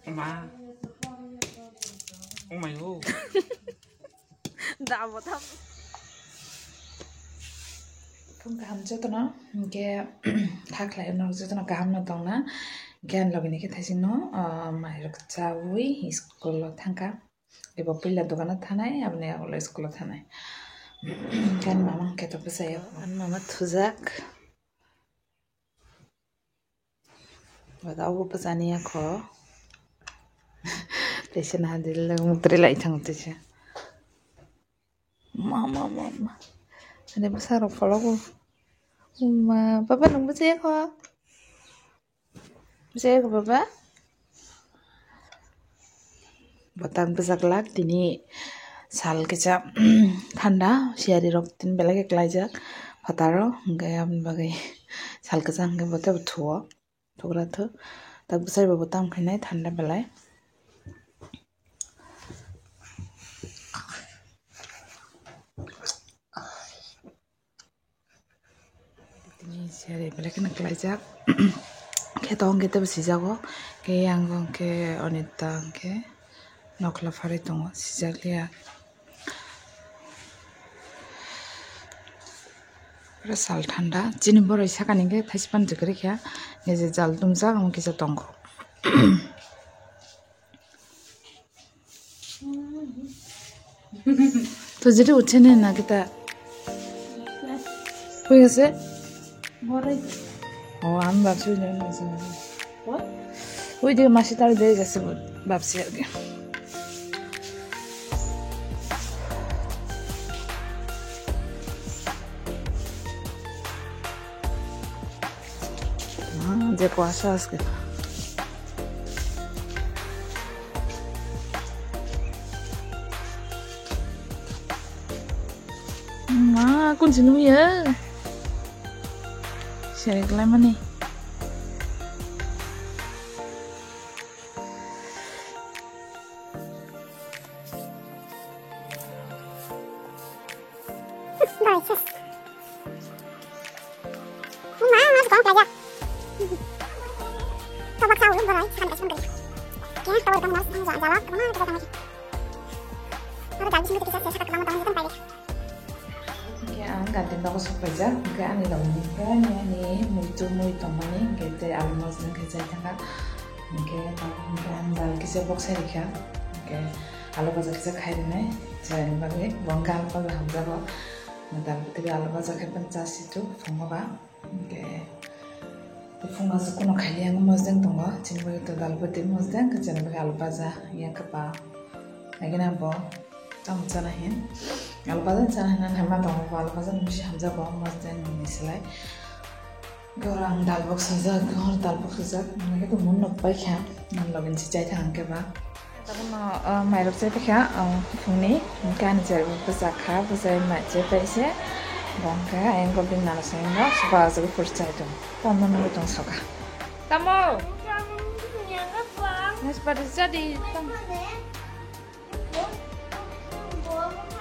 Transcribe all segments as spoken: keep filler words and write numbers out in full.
Ma. Oh my god. Dabo tam. Phung kaham jotono, hingke thaklai no jotono kaham no tongna, hingke ani logi ni khe thaising no, ah, mai rok chaui school o thangkha. Ebo puila dogano thanai, aboni agolo school o thanai. Hingke ani mama hingke to bwsai o. Ani mama thujak. Wada obo bwsani akho. Teisa na dil mukdri lai thang teisa. Ma, ma, ma, ma. Ani bwsa rok pholo bo. Ma, baba nung bwsa akho. Bwsa akho baba. Botang bwsaklak tini sal kisa thanda siyari rok tini belai khe klaijak phataro hwnkhe aboni bagwi sal kwchang hwnkhe bo teibo thuo thugra thu tak bwsai bo tamo khainai thanda belai. Tini siyari belai kheno klaijak. Khe to hwnkhe teibo sijago. Khe yang hwnkhe Onita hwnkhe nokla pharwi tongo, sijakliya. Pura sal thanda. Chini boroi sakani hwnkhe thaispan jwkhe rikha. Niji jal tumjak, omo kisa tongo. To যেটা উঠছে না, না কিতা? হয়ে গেছে? ও, আমি ভাবছি ওই জন্য হয়েছে। ওই দিকে মাসি তার দিয়ে গেছে, ভাবছি আর কি। Ah, যে কুয়াশা আজকে। Ma, kun sini ya? Saya kelai mana? Borai, sus. Uma, mas gong plaja. Tabak sa ulum borai, sakam kasih memberi. Kena tahu kamu harus tanggung jawab, kamu harus tanggung jawab. Baru jadi sini kita saya sakit kamu tanggung jawab. Hingke ang gati nogo sokpaijak, hingke ani logi ni khe ani, ani muitu mui tongmani, hingke tei alu mojang khe chai thangkha, hingke, hingke ang dal kisa boksai rikha, hingke alu baja kisa khai rinai, chwraini bagwi, bo hingke alu baja hamjago, dal bwtwi alu baja khai phano chasi tuk phungo ba. Hingke, phungo aswk kunu khailiya, ang mojang tongo, chini bagwi to dal bwtwi mojang, khe chini bagwi alu baja, yang khe ba. Lagi na bo, tamo chana hin. Alu baja chana hin, ang hai ma tongo, alu baja ni bisi hamjago, mojang ni silai. Gor ang dal bok sajak, gor dal bok sajak, ang khe to mun nok pai kha, ang login si chai thang khe ba. Tabukno, ah, mairok chai paikha, ah, phungni, hingke ani cherbo bwsa kha, bwsai mai chai paise. Bo hingke ayang bo bini nana songwi no, supa aswk phuru chai tongo. Tamo nungwi tong soka. Tamo? Naspati jadi, tamo.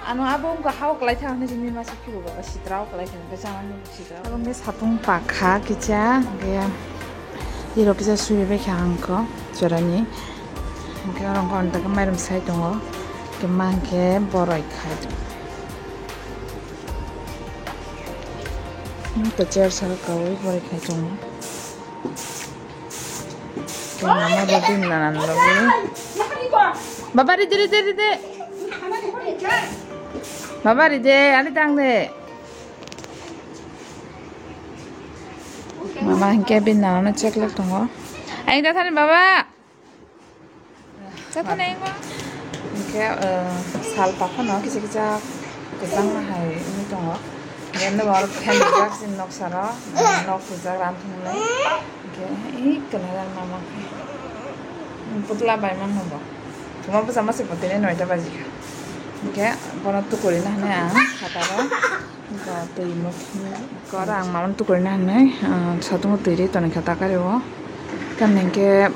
Ano abo wngkha hao kwlai thang hinwi simi masa khibo baba sitra o kwlai thang hinwi chama nini sitra. Abo wngkha satung pakha kisa, hingke iro kisa suri bai kha ang kho chorani. Hingke oro wngkha onta khe mairum sai tongo, hingke ma hingke boroi khai tongo. Hingke chair saka kaui boroi khai tongo. Mama babi nanan babi. Baba ride, ride, ride. Baba ride, ani tang de. Mama hingke bini nanano cheklak tongo. Aing da thani baba. Cha thani aing ma. Hingke, eh, sal pakhano kisa kisa kwchang hai wngwi tongo. Hingke oro fan rijak chini noksaro, nok rijak ran thungnai. Hingke, ih, kwlairan mama khe. Putla bai mano bo. Thuma bwsa mase bo tini noita baji kha. Hingke, bono tukurina hinwi ang khataro. Hingke, twi muk-, kora ang mama tukurina hinwi, ah, satungo twi ri toni kha takari o. Tamni hingke,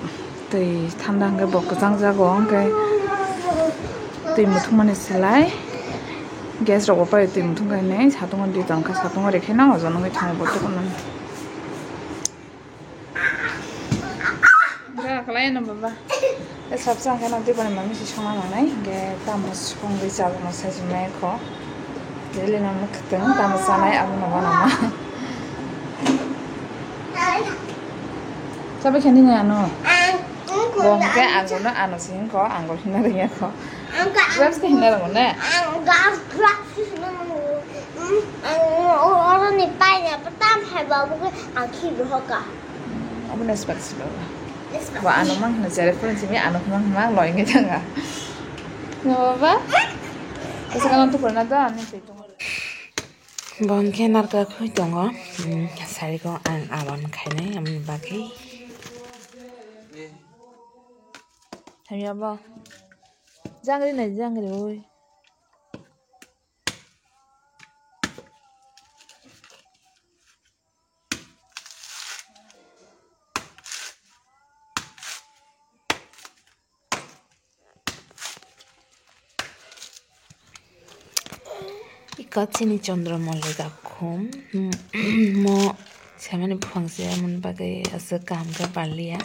twi thanda hingke bo kwchang jago, hingke twi muthungmani slai. Gas rok bo pai twi muthung kha hinwi satungo di tongkha, satungo rikhe nang ojo nugwi thango bo tukurno. Ga kalai no baba. Sabsa hwnkhe no tei boni mami se songna nangnai, hwnkhe tamo songwi chajakno sai se maya kho. Daily no mwkhwtwng tamo chanai abono uanama. Chabai khe nini ano? Bo hwnkhe angkor no ano se hwnkho, angkor hwnna rwngya kho. Drugs khe hwnna rwngo ne? Oro ni paina tam hai babu khe ang khibi hoka. Obo na spark si baba. Ba ano mang hino jere phone simi ano mang mang loi ngai thanga. No baba. Asa kana tu purna da ani pe tongo. Bo hwnkhe narwkha khui tongo. Hmm, sari ko ang awan khainai amni bagwi. Hamya bo. Jangri nai jangri oi. Iko chini Chandra Mallika khum, mo samani buphang se amoni bagwi aswk kaham khe barliya,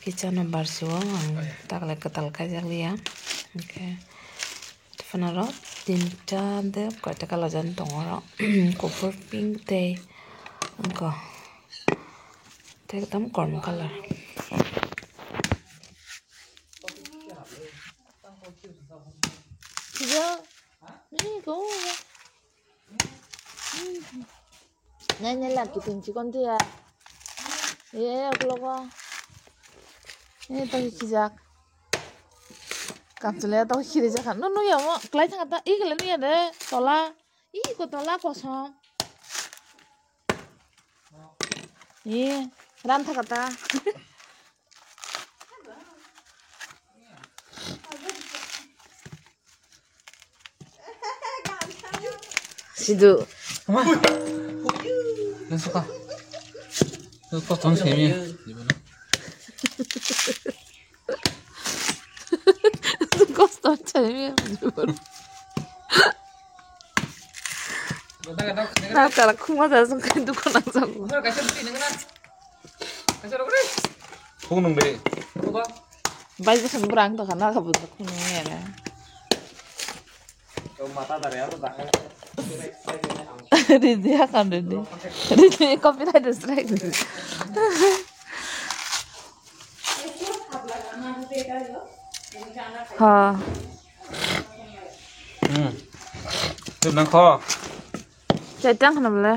kichano barsuo ang taklai kwtal kaijakliya, hwnkhe. Phanaro tinta de koita colour jani tongo oro. Kuphur, pink tei wngkha. Tei ekdam kormo colour. Nai nai laki tin chikon tiya. Ye, ye, ukuloko. Ye, to khijak. Kamchwlwi to khirijak kha. No, no, ya, mo, klai thang ta. I kle no ya de. Tola. I ko tola kosom. Ye, ran thaka ta. Sidu. Ama. Nasuka. Kosto semi. Kosto semi. Na kala khuma da sung kai dukho nang sung. Phung nung de. Bai bwswk bwrang tongkha na kha bujo khunui ya na. Ridi hakan ridi. Ridi copyright strike ridi. Ha. Hmm. Tu nang kho. Cai tang khna bole.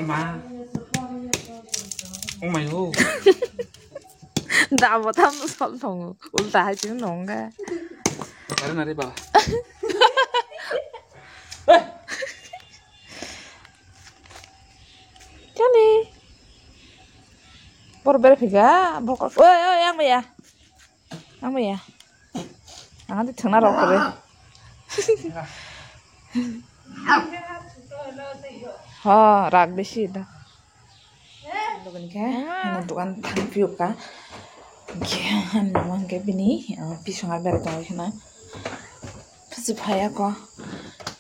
Ma. Oh my god. Da bo tam sol thong. Ulta hai ching nong ga. Are nari ba. Kani. Bor ber phiga bokol. Oi oi ang ya. Ang ya. Ang ati thangna rok kore. Ha, rak bisi da. Logan khe, ano dukan thang piyo ka. Khe, ano mang khe bini, ah, pisonga berai tongo khna. Pasi phaya ko.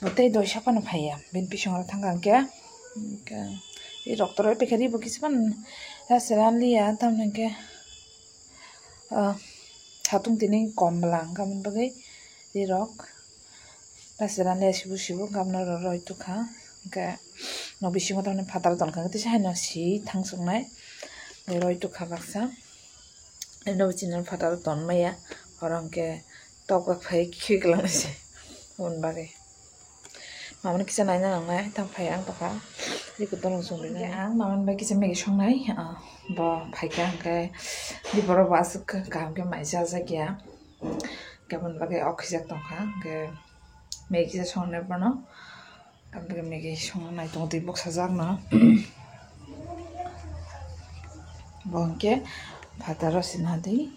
Botei doi sapano phaya. Bini pisonga thang khe. Khe, i rok toroi pekari bo kisipan. Rasa liya, tamne khe. Ah, satung tini kom bwla wngkha, aboni bagwi rirok ta chwla le sibu sibu wngkha, aboni oro roi tukha. Hwnkhe nok bisingo tamni phataro tongkha, tisa haino si thangsuknai roi tukha baksa. Eno chini phataro tonmaya, oro hwnkhe tok bak phai khwi kwlangnaise, aboni bagwi. Mamani kisa naina nangnai, tamo phai ang tokha. Rikutoro chumui ang mamani bai kisa Maggie songnai, ah, bo phaikha hwnkhe, biboro bo aswk kaham khe mai chajakya. Hwnkhe aboni bagwi okhijak tongkha, hwnkhe Maggie kisa songnai bono. Aboni bagwi Maggie songna nai tongo, twi buksajakno. Bo hwnkhe phataro sinatwi.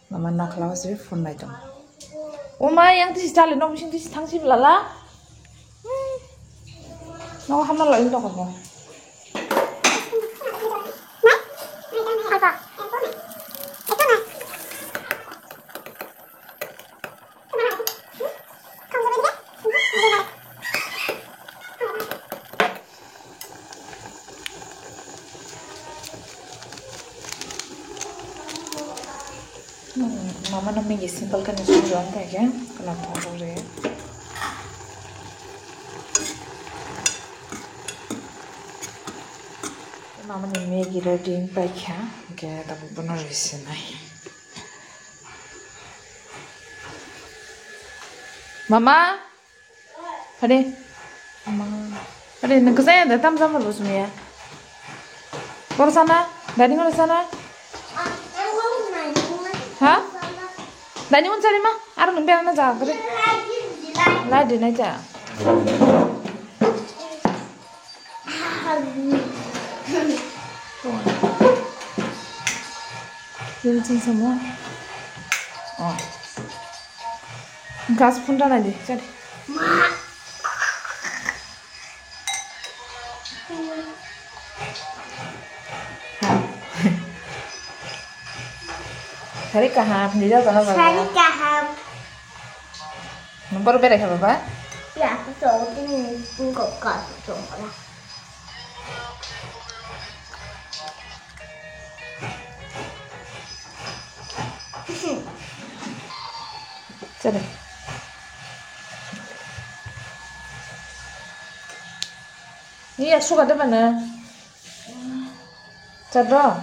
Mama nakhla se phone nai tong. O ma, yang tisi chale, nok bising tisi thang si blala. Hmm. Nok hamna lai tong ko. Mama no Maggie simple khe no swngjak wngkha khe, kheno phuru rw. Mama ni Maggie ready wngpai kha, hwnkhe tabuk bono rw sinai. Mama? Hade. Ama. Hade, nang kwchaya da, tam jama rw sumya. Bor sana? Dadi ngoro sana? Ha? Dadi ngoro sana ma? Aro nang berana ja kare. Lai de nai ja. Ini sing semua. Oh. Gas pun dah nanti, jadi. Hari kaham, jadi apa nama? Hari kaham. Nang bor berai kha baba? Ya, aku tahu ini, ini kok kau tahu lah. Chale. Iya, suka de mana? Chalo.